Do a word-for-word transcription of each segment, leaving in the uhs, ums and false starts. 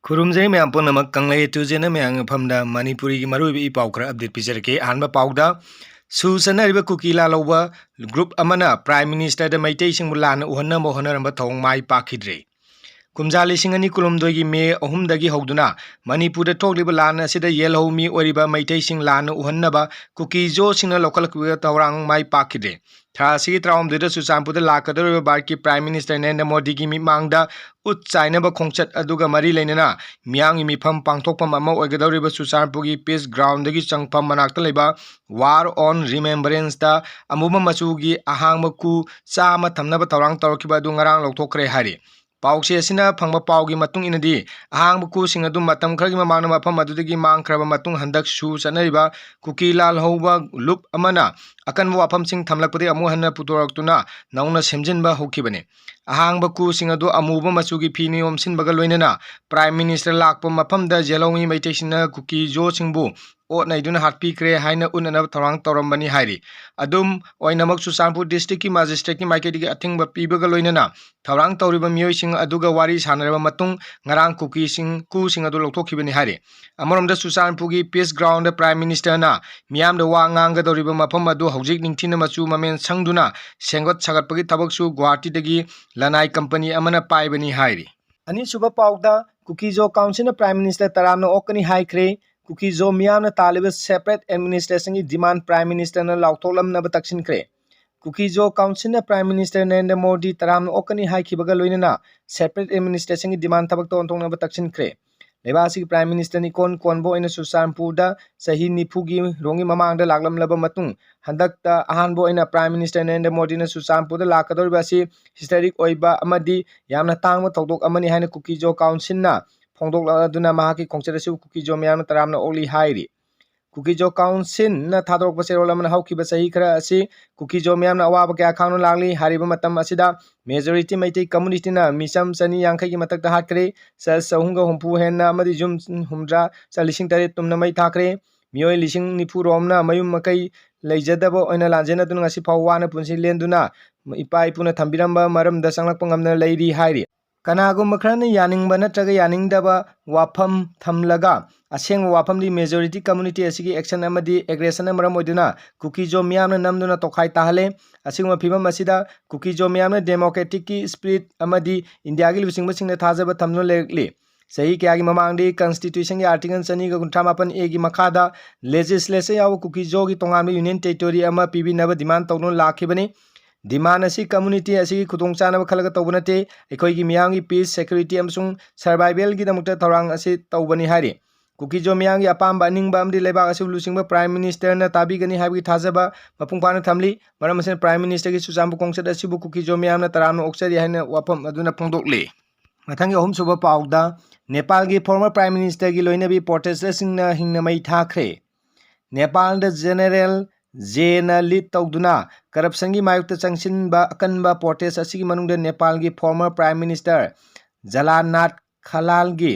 ꯈꯨꯔꯨꯝꯖꯔꯤ ꯃꯌꯥꯝ ꯄꯨꯝꯅꯃꯛ꯫ ꯀꯪꯂꯩ ꯇꯨꯖꯦꯅ ꯃꯌꯥꯝꯒꯤ ꯃꯐꯝꯗ ꯃꯅꯤꯄꯨꯔꯤꯒꯤ ꯃꯔꯨꯑꯣꯏꯕ ꯏ ꯄꯥꯎ ꯈꯔ update ꯄꯤꯖꯔꯛꯀꯦ꯫ ꯑꯍꯥꯟꯕ ꯄꯥꯎꯗ, ꯁꯨ ꯆꯠꯅꯔꯤꯕ ꯀꯨꯀꯤ ꯂꯥꯜꯍꯧꯕ group ꯑꯃꯅ Prime Ministerꯗ ꯃꯩꯇꯩꯁꯤꯡꯕꯨ ꯂꯥꯟꯅ ꯎꯍꯟꯅꯕ ꯍꯣꯠꯅꯔꯝꯕ ꯊꯧꯑꯣꯡ ꯃꯥꯏ ꯄꯥꯛꯈꯤꯗ꯭ꯔꯦ꯫ ꯀꯨꯝꯖꯥ ꯂꯤꯁꯤꯡ ꯑꯅꯤ ꯀꯨꯟꯍꯨꯝꯗꯣꯏꯒꯤ ꯃꯦ ꯑꯍꯨꯝꯗꯒꯤ ꯍꯧꯗꯨꯅ ꯃꯅꯤꯄꯨꯔꯗ ꯊꯣꯛꯂꯤꯕ ꯂꯥꯟ ꯑꯁꯤꯗ ꯌꯦꯜꯍꯧ ꯃꯤ ꯑꯣꯏꯔꯤꯕ ꯃꯩꯇꯩꯁꯤꯡ ꯂꯥꯟꯅ ꯎꯍꯟꯅꯕ ꯀꯨꯀꯤ ꯖꯣꯁꯤꯡꯅ ꯂꯧꯈꯠꯂꯛꯈꯤꯕ ꯊꯧꯔꯥꯡ ꯃꯥꯏ ꯄꯥꯛꯈꯤꯗ꯭ꯔꯦ꯫ ꯊꯥ ꯑꯁꯤꯒꯤ ꯇꯔꯥꯍꯨꯝꯗꯣꯏꯗ ꯆꯨꯔꯆꯥꯟꯄꯨꯔꯗ ꯂꯥꯛꯀꯗꯧꯔꯤꯕ ꯚꯥꯔꯠꯀꯤ Prime Minister ꯅꯔꯦꯟꯗ꯭ꯔ ꯃꯣꯗꯤꯒꯤ ꯃꯤꯠꯃꯥꯡꯗ ꯎꯠ ꯆꯥꯏꯅꯕ ꯈꯣꯡꯆꯠ ꯑꯗꯨꯒ ꯃꯔꯤ ꯂꯩꯅꯅ ꯃꯤꯌꯥꯝꯒꯤ ꯃꯤꯐꯝ ꯄꯥꯡꯊꯣꯛꯐꯝ ꯑꯃ ꯑꯣꯏꯒꯗꯧꯔꯤꯕ ꯆꯨꯔꯆꯥꯟꯄꯨꯔꯒꯤ Peace Groundꯗꯒꯤ ꯆꯪꯐꯝ ꯃꯅꯥꯛꯇ ꯂꯩꯕ War on Remembranceꯇ ꯑꯃꯨꯕ ꯃꯆꯨꯒꯤ ꯑꯍꯥꯡꯕ ꯀꯨ ꯆꯥꯝꯃ ꯊꯝꯅꯕ ꯊꯧꯔꯥꯡ ꯇꯧꯔꯛꯈꯤꯕ ꯑꯗꯨ ꯉꯔꯥꯡ ꯂꯧꯊꯣꯛꯈ꯭ꯔꯦ ꯍꯥꯏꯔꯤ꯫ ꯄꯥꯎꯆꯦ ꯑꯁꯤꯅ ꯐꯪꯕ ꯄꯥꯎꯒꯤ ꯃꯇꯨꯡ ꯏꯟꯅꯗꯤ, ꯑꯍꯥꯡꯕ ꯀꯨꯁꯤꯡ ꯑꯗꯨ ꯃꯇꯝ ꯈꯔꯒꯤ ꯃꯃꯥꯡꯗ ꯃꯐꯝ ꯑꯗꯨꯗꯒꯤ ꯃꯥꯡꯈ꯭ꯔꯕ ꯃꯇꯨꯡ, ꯍꯟꯗꯛ ꯁꯨ ꯆꯠꯅꯔꯤꯕ ꯀꯨꯀꯤ ꯂꯥꯜꯍꯧꯕ ꯂꯨꯞ ꯑꯃꯅ ꯑꯀꯟꯕ ꯋꯥꯐꯝꯁꯤꯡ ꯊꯝꯂꯛꯄꯗꯒꯤ ꯑꯃꯨꯛ ꯍꯟꯅ ꯄꯨꯊꯣꯔꯛꯇꯨꯅ ꯅꯧꯅ ꯁꯦꯝꯖꯤꯟꯕ ꯍꯧꯈꯤꯕꯅꯤ꯫ ꯑꯍꯥꯡꯕ ꯀꯨꯁꯤꯡ ꯑꯗꯨ ꯑꯃꯨꯕ ꯃꯆꯨꯒꯤ ꯐꯤꯅ ꯌꯣꯝꯁꯤꯟꯕꯒ ꯂꯣꯏꯅꯅ Prime Minister ꯂꯥꯛꯄ ꯃꯐꯝꯗ ꯌꯦꯜꯍꯧꯃꯤ ꯃꯩꯇꯩꯁꯤꯡꯅ ꯀꯨꯀꯤ ꯖꯣꯁꯤꯡꯕꯨ ꯑꯣꯠ ꯅꯩꯗꯨꯅ ꯍꯥꯠꯄꯤꯈ꯭ꯔꯦ ꯍꯥꯏꯅ ꯎꯠꯅꯅꯕ ꯊꯧꯔꯥꯡ ꯇꯧꯔꯝꯕꯅꯤ ꯍꯥꯏꯔꯤ꯫ ꯑꯗꯨꯝ ꯑꯣꯏꯅꯃꯛ, ꯆꯨꯔꯆꯥꯟꯄꯨꯔ districtꯀꯤ magistrateꯀꯤ ꯃꯥꯏꯀꯩꯗꯒꯤ ꯑꯊꯤꯡꯕ ꯄꯤꯕꯒ ꯂꯣꯏꯅꯅ ꯊꯧꯔꯥꯡ ꯇꯧꯔꯤꯕ ꯃꯤꯑꯣꯏꯁꯤꯡ ꯑꯗꯨꯒ ꯋꯥꯔꯤ ꯁꯥꯟꯅꯔꯕ ꯃꯇꯨꯡ ꯉꯔꯥꯡ ꯀꯨꯀꯤꯁꯤꯡ, ꯀꯨꯁꯤꯡ ꯑꯗꯨ ꯂꯧꯊꯣꯛꯈꯤꯕꯅꯤ ꯍꯥꯏꯔꯤ꯫ ꯑꯃꯔꯣꯝꯗ, ꯆꯨꯔꯆꯥꯟꯄꯨꯔꯒꯤ Peace Groundꯗ Prime Ministerꯅ ꯃꯤꯌꯥꯝꯗ ꯋꯥ ꯉꯥꯡꯒꯗꯧꯔꯤꯕ ꯃꯐꯝ ꯑꯗꯨ ꯍꯧꯖꯤꯛ ꯅꯤꯡꯊꯤꯅ ꯃꯆꯨ ꯃꯃꯦꯟ ꯁꯪꯗꯨꯅ ꯁꯦꯝꯒꯠ ꯁꯥꯒꯠꯄꯒꯤ ꯊꯕꯛꯁꯨ ꯒꯨꯋꯥꯍꯥꯇꯤꯗꯒꯤ ꯂꯅꯥꯏ company ꯑꯃꯅ ꯄꯥꯏꯕꯅꯤ ꯍꯥꯏꯔꯤ꯫ ꯑꯅꯤꯁꯨꯕ ꯄꯥꯎꯗ, ꯀꯨꯀꯤ ꯖꯣ Councilꯅ Prime Minister ꯇꯔꯥꯝꯅ ꯑꯣꯛꯀꯅꯤ ꯍꯥꯏꯈ꯭ꯔꯦ꯫ ꯀꯨꯀꯤ ꯖꯣ ꯃꯤꯌꯥꯝꯅ ꯇꯥꯜꯂꯤꯕ separate administrationꯒꯤ demand Prime Ministerꯅ ꯂꯥꯎꯊꯣꯛꯂꯝꯅꯕ ꯇꯛꯁꯤꯟꯈ꯭ꯔꯦ꯫ ꯀꯨꯀꯤ ꯖꯣ Councilꯅ Prime Minister ꯅꯔꯦꯟꯗ꯭ꯔ ꯃꯣꯗꯤ ꯇꯔꯥꯝꯅ ꯑꯣꯛꯀꯅꯤ ꯍꯥꯏꯈꯤꯕꯒ ꯂꯣꯏꯅꯅ separate administrationꯒꯤ demand ꯊꯕꯛꯇ ꯑꯣꯟꯊꯣꯛꯅꯕ ꯇꯛꯁꯤꯟꯈ꯭ꯔꯦ꯫ ꯂꯩꯕꯥꯛ ꯑꯁꯤꯒꯤ Prime Ministerꯅ ꯏꯀꯣꯟ ꯀꯣꯟꯕ ꯑꯣꯏꯅ ꯆꯨꯔꯆꯥꯟꯄꯨꯔꯗ ꯆꯍꯤ ꯅꯤꯐꯨꯒꯤ ꯔꯣꯝꯒꯤ ꯃꯃꯥꯡꯗ ꯂꯥꯛꯂꯝꯂꯕ ꯃꯇꯨꯡ, ꯍꯟꯗꯛꯇ ꯑꯍꯥꯟꯕ ꯑꯣꯏꯅ Prime Minister ꯅꯔꯦꯟꯗ꯭ꯔ ꯃꯣꯗꯤꯅ ꯆꯨꯔꯆꯥꯟꯄꯨꯔꯗ ꯂꯥꯛꯀꯗꯧꯔꯤꯕ ꯑꯁꯤ historic ꯑꯣꯏꯕ ꯑꯃꯗꯤ ꯌꯥꯝꯅ ꯇꯥꯡꯕ ꯊꯧꯗꯣꯛ ꯑꯃꯅꯤ ꯍꯥꯏꯅ ꯀꯨꯀꯤ ꯖꯣ Councilꯅ ꯐꯣꯡꯗꯣꯛꯂꯗꯨꯅ ꯃꯍꯥꯛꯀꯤ ꯈꯣꯡꯆꯠ ꯑꯁꯤꯕꯨ ꯀꯨꯀꯤ ꯖꯣ ꯃꯤꯌꯥꯝꯅ ꯇꯔꯥꯝꯅ ꯑꯣꯛꯂꯤ ꯍꯥꯏꯔꯤ꯫ ꯀꯨꯀꯤ ꯖꯣ Councilꯅ ꯊꯥꯗꯣꯔꯛꯄ ꯆꯦꯔꯣꯜ ꯑꯃꯅ ꯍꯧꯈꯤꯕ ꯆꯍꯤ ꯈꯔ ꯑꯁꯤ ꯀꯨꯀꯤ ꯖꯣ ꯃꯤꯌꯥꯝꯅ ꯑꯋꯥꯕ ꯀꯌꯥ ꯈꯥꯡꯗꯨꯅ ꯂꯥꯛꯂꯤ꯫ ꯍꯥꯏꯔꯤꯕ ꯃꯇꯝ ꯑꯁꯤꯗ majority ꯃꯩꯇꯩ communityꯅ ꯃꯤꯆꯝ ꯆꯅꯤ ꯌꯥꯡꯈꯩꯒꯤ ꯃꯊꯛꯇ ꯍꯥꯠꯈ꯭ꯔꯦ, church ꯆꯍꯨꯝꯒ ꯍꯨꯝꯐꯨ ꯍꯦꯟꯅ ꯑꯃꯗꯤ ꯌꯨꯝ ꯍꯨꯝꯗ꯭ꯔꯥ, ꯂꯤꯁꯤꯡ ꯇꯔꯦꯠ ꯇꯨꯝꯅ ꯃꯩ ꯊꯥꯈ꯭ꯔꯦ꯫ ꯃꯤꯑꯣꯏ ꯂꯤꯁꯤꯡ ꯅꯤꯐꯨ ꯔꯣꯝꯅ ꯃꯌꯨꯝ ꯃꯀꯩ ꯂꯩꯖꯗꯕ ꯑꯣꯏꯅ ꯂꯥꯟꯖꯦꯟꯅꯗꯨꯅ ꯉꯁꯤ ꯐꯥꯎ ꯋꯥꯅ ꯄꯨꯟꯁꯤ ꯂꯦꯟꯗꯨꯅ ꯏꯄꯥ ꯏꯄꯨꯅ ꯊꯝꯕꯤꯔꯝꯕ ꯃꯔꯝꯗ ꯆꯪꯂꯛꯄ ꯉꯝꯗꯅ ꯂꯩꯔꯤ ꯍꯥꯏꯔꯤ꯫ ꯀꯅꯥꯒꯨꯝꯕ ꯈꯔꯅ ꯌꯥꯅꯤꯡꯕ ꯅꯠꯇ꯭ꯔꯒ ꯌꯥꯅꯤꯡꯗꯕ ꯋꯥꯐꯝ ꯊꯝꯂꯒ ꯑꯁꯦꯡꯕ ꯋꯥꯐꯝꯗꯤ majority community ꯑꯁꯤꯒꯤ action ꯑꯃꯗꯤ aggressionꯅ ꯃꯔꯝ ꯑꯣꯏꯗꯨꯅ ꯀꯨꯀꯤꯖꯣ ꯃꯤꯌꯥꯝꯅ ꯅꯝꯗꯨꯅ ꯇꯣꯈꯥꯏ ꯇꯥꯍꯜꯂꯦ꯫ ꯑꯁꯤꯒꯨꯝꯕ ꯐꯤꯕꯝ ꯑꯁꯤꯗ ꯀꯨꯀꯤꯖꯣ ꯃꯤꯌꯥꯝꯅ democraticꯀꯤ spirit ꯑꯃꯗꯤ ꯏꯟꯗꯤꯌꯥꯒꯤ ꯂꯨꯆꯤꯡꯕꯁꯤꯡꯗ ꯊꯥꯖꯕ ꯊꯝꯗꯨꯅ ꯂꯩꯔꯛꯂꯤ꯫ ꯆꯍꯤ ꯀꯌꯥꯒꯤ ꯃꯃꯥꯡꯗꯒꯤ constitutionꯒꯤ article ꯆꯅꯤꯒ ꯀꯨꯟꯊ꯭ꯔꯥ ꯃꯥꯄꯟ Aꯒꯤ ꯃꯈꯥꯗ legislature ꯌꯥꯎꯕ ꯀꯨꯀꯤꯖꯣꯒꯤ ꯇꯣꯉꯥꯟꯕ union territory ꯑꯃ ꯄꯤꯕꯤꯅꯕ demand ꯇꯧꯗꯨꯅ ꯂꯥꯛꯈꯤꯕꯅꯤ꯫ Demand ꯑꯁꯤ community ꯑꯁꯤꯒꯤ ꯈꯨꯗꯣꯡꯆꯥꯅꯕ ꯈꯜꯂꯒ ꯇꯧꯕ ꯅꯠꯇꯦ꯫ ꯑꯩꯈꯣꯏꯒꯤ ꯃꯤꯌꯥꯝꯒꯤ peace, security ꯑꯃꯁꯨꯡ survivalꯒꯤꯗꯃꯛꯇ ꯊꯧꯔꯥꯡ ꯑꯁꯤ ꯇꯧꯕꯅꯤ ꯍꯥꯏꯔꯤ꯫ ꯀꯨꯀꯤꯖꯣ ꯃꯤꯌꯥꯝꯒꯤ ꯑꯄꯥꯝꯕ ꯑꯅꯤꯡꯕ ꯑꯃꯗꯤ ꯂꯩꯕꯥꯛ ꯑꯁꯤꯕꯨ ꯂꯨꯆꯤꯡꯕ Prime Ministerꯅ ꯇꯥꯕꯤꯒꯅꯤ ꯍꯥꯏꯕꯒꯤ ꯊꯥꯖꯕ ꯃꯄꯨꯡ ꯐꯥꯅ ꯊꯝꯂꯤ꯫ ꯃꯔꯝ ꯑꯁꯤꯅ Prime Ministerꯒꯤ ꯆꯨꯔꯆꯥꯟꯄꯨꯔ ꯈꯣꯡꯆꯠ ꯑꯁꯤꯕꯨ ꯀꯨꯀꯤꯖꯣ ꯃꯤꯌꯥꯝꯅ ꯇꯔꯥꯝꯅ ꯑꯣꯛꯆꯔꯤ ꯍꯥꯏꯅ ꯋꯥꯐꯝ ꯑꯗꯨꯅ ꯐꯣꯡꯗꯣꯛꯂꯤ꯫ ꯃꯊꯪꯒꯤ ꯑꯍꯨꯝꯁꯨꯕ ꯄꯥꯎꯗ, ꯅꯦꯄꯥꯜꯒꯤ former Prime Ministerꯒꯤ ꯂꯣꯏꯅꯕꯤ protesterꯁꯤꯡꯅ ꯍꯤꯡꯅ ꯃꯩ ꯊꯥꯈ꯭ꯔꯦ꯫ ꯅꯦꯄꯥꯜꯗ General Jꯅ lead ꯇꯧꯗꯨꯅ corruptionꯒꯤ ꯃꯥꯌꯣꯛꯇ ꯆꯪꯁꯤꯟꯕ ꯑꯀꯟꯕ protest ꯑꯁꯤꯒꯤ ꯃꯅꯨꯡꯗ ꯅꯦꯄꯥꯜꯒꯤ former Prime Minister ꯖꯂꯥꯅꯥꯊ ꯈꯂꯥꯜꯒꯤ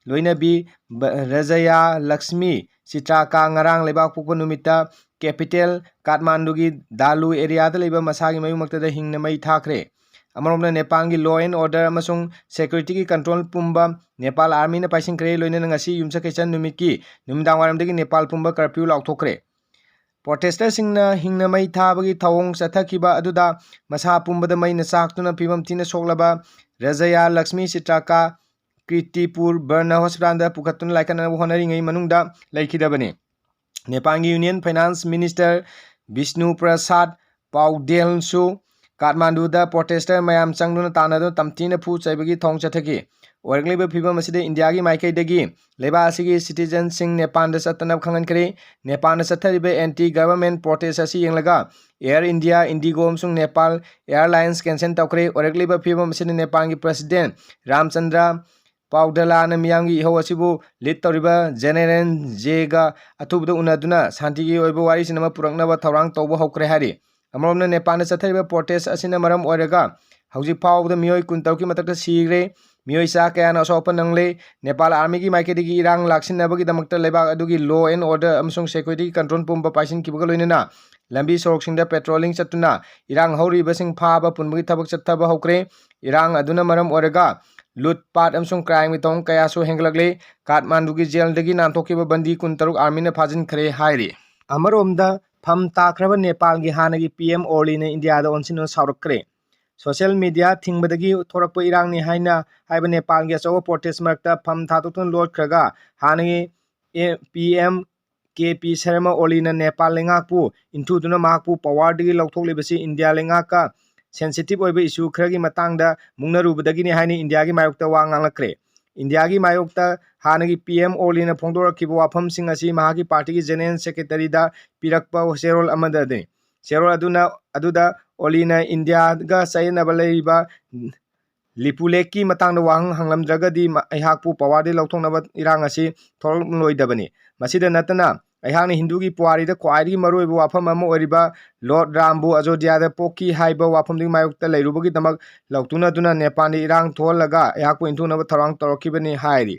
ꯂꯣꯏꯅꯕꯤ ꯕ-, ꯔꯖꯌꯥ ꯂꯛꯁꯃꯤ ꯆꯤꯇ꯭ꯔꯥꯀꯥ ꯉꯔꯥꯡ ꯂꯩꯕꯥꯛ ꯄꯣꯛꯄ ꯅꯨꯃꯤꯠꯇ capital ꯀꯥꯊꯃꯥꯟꯗꯨꯒꯤ ꯗꯥꯂꯨ areaꯗ ꯂꯩꯕ ꯃꯁꯥꯒꯤ ꯃꯌꯨꯝꯃꯛꯇꯗ ꯍꯤꯡꯅ ꯃꯩ ꯊꯥꯈ꯭ꯔꯦ꯫ ꯑꯃꯔꯣꯝꯗ ꯅꯦꯄꯥꯜꯒꯤ law and order ꯑꯃꯁꯨꯡ securityꯒꯤ control ꯄꯨꯝꯕ ꯅꯦꯄꯥꯜ armyꯅ ꯄꯥꯏꯁꯤꯟꯈ꯭ꯔꯦ꯫ ꯂꯣꯏꯅꯅ ꯉꯁꯤ ꯌꯨꯝꯁꯀꯩꯁ ꯅꯨꯃꯤꯠꯀꯤ ꯅꯨꯃꯤꯗꯥꯡꯋꯥꯏꯔꯝꯗꯒꯤ ꯅꯦꯄꯥꯜ ꯄꯨꯝꯕ curfew ꯂꯥꯎꯊꯣꯛꯈ꯭ꯔꯦ꯫ Protesterꯁꯤꯡꯅ ꯍꯤꯡꯅ ꯃꯩ ꯊꯥꯕꯒꯤ ꯊꯧꯑꯣꯡ ꯆꯠꯊꯈꯤꯕ ꯑꯗꯨꯗ ꯃꯁꯥ ꯄꯨꯝꯕꯗ ꯃꯩꯅ ꯆꯥꯛꯇꯨꯅ ꯐꯤꯕꯝ ꯊꯤꯅ ꯁꯣꯛꯂꯕ ꯔꯖꯌꯥ ꯂꯛꯁꯃꯤ ꯆꯤꯇ꯭ꯔꯥꯀꯥ ꯀꯤꯔꯇꯤꯄꯨꯔ ꯕꯔꯅ hospitalꯗ ꯄꯨꯈꯠꯇꯨꯅ ꯂꯥꯏꯀꯠꯅꯕ ꯍꯣꯠꯅꯔꯤꯉꯩ ꯃꯅꯨꯡꯗ ꯂꯩꯈꯤꯗꯕꯅꯤ꯫ ꯅꯦꯄꯥꯜꯒꯤ Union Finance Minister ꯕꯤꯁꯅꯨ ꯄ꯭ꯔꯁꯥꯗ ꯄꯥꯎꯗꯦꯜꯁꯨ ꯀꯥꯊꯃꯥꯟꯗꯨꯗ protester ꯃꯌꯥꯝ ꯆꯪꯗꯨꯅ ꯇꯥꯟꯅꯗꯨꯅ ꯇꯝꯊꯤꯅ ꯐꯨ ꯆꯩꯕꯒꯤ ꯊꯧꯑꯣꯡ ꯆꯠꯊꯈꯤ꯫ ꯑꯣꯏꯔꯛꯂꯤꯕ ꯐꯤꯕꯝ ꯑꯁꯤꯗ ꯏꯟꯗꯤꯌꯥꯒꯤ ꯃꯥꯏꯀꯩꯗꯒꯤ ꯂꯩꯕꯥꯛ ꯑꯁꯤꯒꯤ citizenꯁꯤꯡ ꯅꯦꯄꯥꯜꯗ ꯆꯠꯇꯅꯕ ꯈꯪꯍꯟꯈ꯭ꯔꯦ꯫ ꯅꯦꯄꯥꯜꯗ ꯆꯠꯊꯔꯤꯕ anti government protest ꯑꯁꯤ ꯌꯦꯡꯂꯒ Air India, IndiGo ꯑꯃꯁꯨꯡ Nepal Airlines cancel ꯇꯧꯈ꯭ꯔꯦ꯫ ꯑꯣꯏꯔꯛꯂꯤꯕ ꯐꯤꯕꯝ ꯑꯁꯤꯗ ꯅꯦꯄꯥꯜꯒꯤ President ꯔꯥꯝꯆꯟꯗ꯭ꯔ ꯄꯥꯎꯗꯂꯥꯅ ꯃꯤꯌꯥꯝꯒꯤ ꯏꯍꯧ ꯑꯁꯤꯕꯨ lead ꯇꯧꯔꯤꯕ General Jꯒ ꯑꯊꯨꯕꯗ ꯎꯅꯗꯨꯅ ꯁꯥꯟꯇꯤꯒꯤ ꯑꯣꯏꯕ ꯋꯥꯔꯤꯁꯤꯡ ꯑꯃ ꯄꯨꯔꯛꯅꯕ ꯊꯧꯔꯥꯡ ꯇꯧꯕ ꯍꯧꯈ꯭ꯔꯦ ꯍꯥꯏꯔꯤ꯫ ꯑꯃꯔꯣꯝꯗ ꯅꯦꯄꯥꯜꯗ ꯆꯠꯊꯔꯤꯕ protest ꯑꯁꯤꯅ ꯃꯔꯝ ꯑꯣꯏꯔꯒ ꯍꯧꯖꯤꯛ ꯐꯥꯎꯕꯗ ꯃꯤꯑꯣꯏ ꯀꯨꯟꯇꯔꯨꯛꯀꯤ ꯃꯊꯛꯇ ꯁꯤꯈ꯭ꯔꯦ꯫ ꯃꯤꯑꯣꯏ ꯆꯥ ꯀꯌꯥꯅ ꯑꯁꯣꯛ ꯑꯄꯟ ꯅꯪꯂꯦ꯫ ꯅꯦꯄꯥꯜ armyꯒꯤ ꯃꯥꯏꯀꯩꯗꯒꯤ ꯏꯔꯥꯡ ꯂꯥꯛꯁꯤꯟꯅꯕꯒꯤꯗꯃꯛꯇ ꯂꯩꯕꯥꯛ ꯑꯗꯨꯒꯤ law and order ꯑꯃꯁꯨꯡ security control ꯄꯨꯝꯕ ꯄꯥꯏꯁꯤꯟꯈꯤꯕꯒ ꯂꯣꯏꯅꯅ ꯂꯝꯕꯤ ꯁꯣꯔꯣꯛꯁꯤꯡꯗ ꯄꯦꯇ꯭ꯔꯣꯂꯤꯡ ꯆꯠꯇꯨꯅ ꯏꯔꯥꯡ ꯍꯧꯔꯤꯕꯁꯤꯡ ꯐꯥꯕ ꯄꯨꯟꯕꯒꯤ ꯊꯕꯛ ꯆꯠꯊꯕ ꯍꯧꯈ꯭ꯔꯦ꯫ ꯏꯔꯥꯡ ꯑꯗꯨꯅ ꯃꯔꯝ ꯑꯣꯏꯔꯒ ꯂꯨꯠ ꯄꯥꯠ ꯑꯃꯁꯨꯡ ꯀ꯭ꯔꯥꯏꯝꯒꯤ ꯊꯧꯑꯣꯡ ꯀꯌꯥꯁꯨ ꯍꯦꯟꯒꯠꯂꯛꯂꯤ꯫ ꯀꯥꯊꯃꯥꯟꯗꯨꯒꯤ ꯖꯦꯜꯗꯒꯤ ꯅꯥꯟꯊꯣꯛꯈꯤꯕ ꯕꯟꯗꯤ ꯀꯨꯟꯇꯔꯨꯛ ꯑꯥꯔꯃꯤꯅ ꯐꯥꯖꯤꯟꯈ꯭ꯔꯦ ꯍꯥꯏꯔꯤ꯫ ꯑꯃꯔꯣꯝꯗ ꯐꯝ ꯇꯥꯈ꯭ꯔꯕ ꯅꯦꯄꯥꯜꯒꯤ ꯍꯥꯟꯅꯒꯤ ꯄꯤ ꯑꯦꯝ ꯑꯣꯂꯤꯅ ꯏꯟꯗꯤꯌꯥꯗ ꯑꯣꯟꯁꯤꯟꯗꯨꯅ ꯁꯥꯎꯔꯛꯈ꯭ꯔꯦ꯫ ꯁꯣꯁꯤꯌꯦꯜ ꯃꯤꯗꯤꯌꯥ ꯊꯤꯡꯕꯗꯒꯤ ꯊꯣꯔꯛꯄ ꯏꯔꯥꯡꯅꯤ ꯍꯥꯏꯅ ꯍꯥꯏꯕ ꯅꯦꯄꯥꯜꯒꯤ ꯑꯆꯧꯕ ꯄ꯭ꯔꯣꯇꯦꯁ ꯃꯔꯛꯇ ꯐꯝ ꯊꯥꯗꯣꯛꯇꯨꯅ ꯂꯣꯠꯈ꯭ꯔꯒ ꯍꯥꯟꯅꯒꯤ P M K P Sharma ꯑꯣꯂꯤꯅ Nepal ꯂꯩꯉꯥꯛꯄꯨ ꯏꯟꯊꯨꯗꯨꯅ ꯃꯍꯥꯛꯄꯨ ꯄꯋꯥꯔꯗꯒꯤ ꯂꯧꯊꯣꯛꯂꯤꯕꯁꯤ ꯏꯟꯗꯤꯌꯥ ꯂꯩꯉꯥꯛꯀ ꯁꯦꯟꯁꯤꯇꯤꯚ ꯑꯣꯏꯕ ꯏꯁꯨ ꯈꯔꯒꯤ ꯃꯇꯥꯡꯗ ꯃꯨꯛꯅꯔꯨꯕꯗꯒꯤꯅꯤ ꯍꯥꯏꯅ ꯏꯟꯗꯤꯌꯥꯒꯤ ꯃꯥꯌꯣꯛꯇ ꯋꯥ ꯉꯥꯡꯂꯛꯈ꯭ꯔꯦ꯫ ꯏꯟꯗꯤꯌꯥꯒꯤ ꯃꯥꯌꯣꯛꯇ ꯍꯥꯟꯅꯒꯤ ꯄꯤ ꯑꯦꯝ ꯑꯣꯂꯤꯅ ꯐꯣꯡꯗꯣꯔꯛꯈꯤꯕ ꯋꯥꯐꯝꯁꯤꯡ ꯑꯁꯤ ꯃꯍꯥꯛꯀꯤ ꯄꯥꯔꯇꯤꯒꯤ ꯖꯦꯅꯔꯦꯜ ꯁꯦꯀ꯭ꯔꯦꯇꯔꯤꯗ ꯄꯤꯔꯛꯄ ꯆꯦꯔꯣꯜ ꯑꯃꯗꯅꯤ꯫ ꯆꯦꯔꯣꯜ ꯑꯗꯨꯅ, ꯑꯗꯨꯗ ꯑꯣꯂꯤꯅ ꯏꯟꯗꯤꯌꯥꯒ ꯆꯌꯦꯠꯅꯕ ꯂꯩꯔꯤꯕ ꯂꯤꯄꯨꯂꯦꯛꯀꯤ ꯃꯇꯥꯡꯗ ꯋꯥꯍꯪ ꯍꯪꯂꯝꯗ꯭ꯔꯒꯗꯤ ꯃ-, ꯑꯩꯍꯥꯛꯄꯨ ꯄꯋꯥꯔꯗꯒꯤ ꯂꯧꯊꯣꯛꯅꯕ ꯏꯔꯥꯡ ꯑꯁꯤ ꯊꯣꯛꯂꯛꯂꯣꯏꯗꯕꯅꯤ꯫ ꯃꯁꯤꯗ ꯅꯠꯇꯅ ꯑꯩꯍꯥꯛꯅ ꯍꯤꯟꯗꯨꯒꯤ ꯄꯨꯋꯥꯔꯤꯗ ꯈ꯭ꯋꯥꯏꯗꯒꯤ ꯃꯔꯨꯑꯣꯏꯕ ꯋꯥꯐꯝ ꯑꯃ ꯑꯣꯏꯔꯤꯕ ꯂꯣꯔꯗ ꯔꯥꯝꯕꯨ ꯑꯖꯣꯙ꯭ꯌꯥꯗ ꯄꯣꯛꯈꯤ ꯍꯥꯏꯕ ꯋꯥꯐꯝꯗꯨꯒꯤ ꯃꯥꯌꯣꯛꯇ ꯂꯩꯔꯨꯕꯒꯤꯗꯃꯛ ꯂꯥꯎꯊꯣꯛꯅꯗꯨꯅ ꯅꯦꯄꯥꯜꯗ ꯏꯔꯥꯡ ꯊꯣꯛꯍꯜꯂꯒ ꯑꯩꯍꯥꯛꯄꯨ ꯏꯟꯊꯨꯅꯕ ꯊꯧꯔꯥꯡ ꯇꯧꯔꯛꯈꯤꯕꯅꯤ ꯍꯥꯏꯔꯤ꯫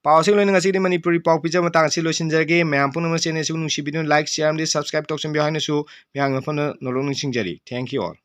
ꯄꯥꯎ ꯑꯁꯤꯒ ꯂꯣꯏꯅꯅ ꯉꯁꯤꯒꯤꯗꯤ ꯃꯅꯤꯄꯨꯔꯤ ꯄꯥꯎ ꯄꯤꯖꯕ ꯃꯇꯥꯡ ꯑꯁꯤ ꯂꯣꯏꯁꯤꯟꯖꯔꯒꯦ꯫ ꯃꯌꯥꯝ ꯄꯨꯝꯅꯃꯛ ꯆꯦꯅꯦꯜ ꯑꯁꯤꯕꯨ ꯅꯨꯡꯁꯤꯕꯤꯗꯨꯅ ꯂꯥꯏꯛ, ꯁꯤꯌꯥꯔ ꯑꯃꯗꯤ ꯁꯕꯁꯀ꯭ꯔꯥꯏꯕ ꯇꯧꯁꯤꯟꯕꯤꯌꯨ ꯍꯥꯏꯅꯁꯨ ꯃꯌꯥꯝꯒꯤ ꯃꯐꯝꯗ ꯅꯣꯂꯣꯛ ꯅꯤꯡꯁꯤꯡꯖꯔꯤ꯫ Thank you all.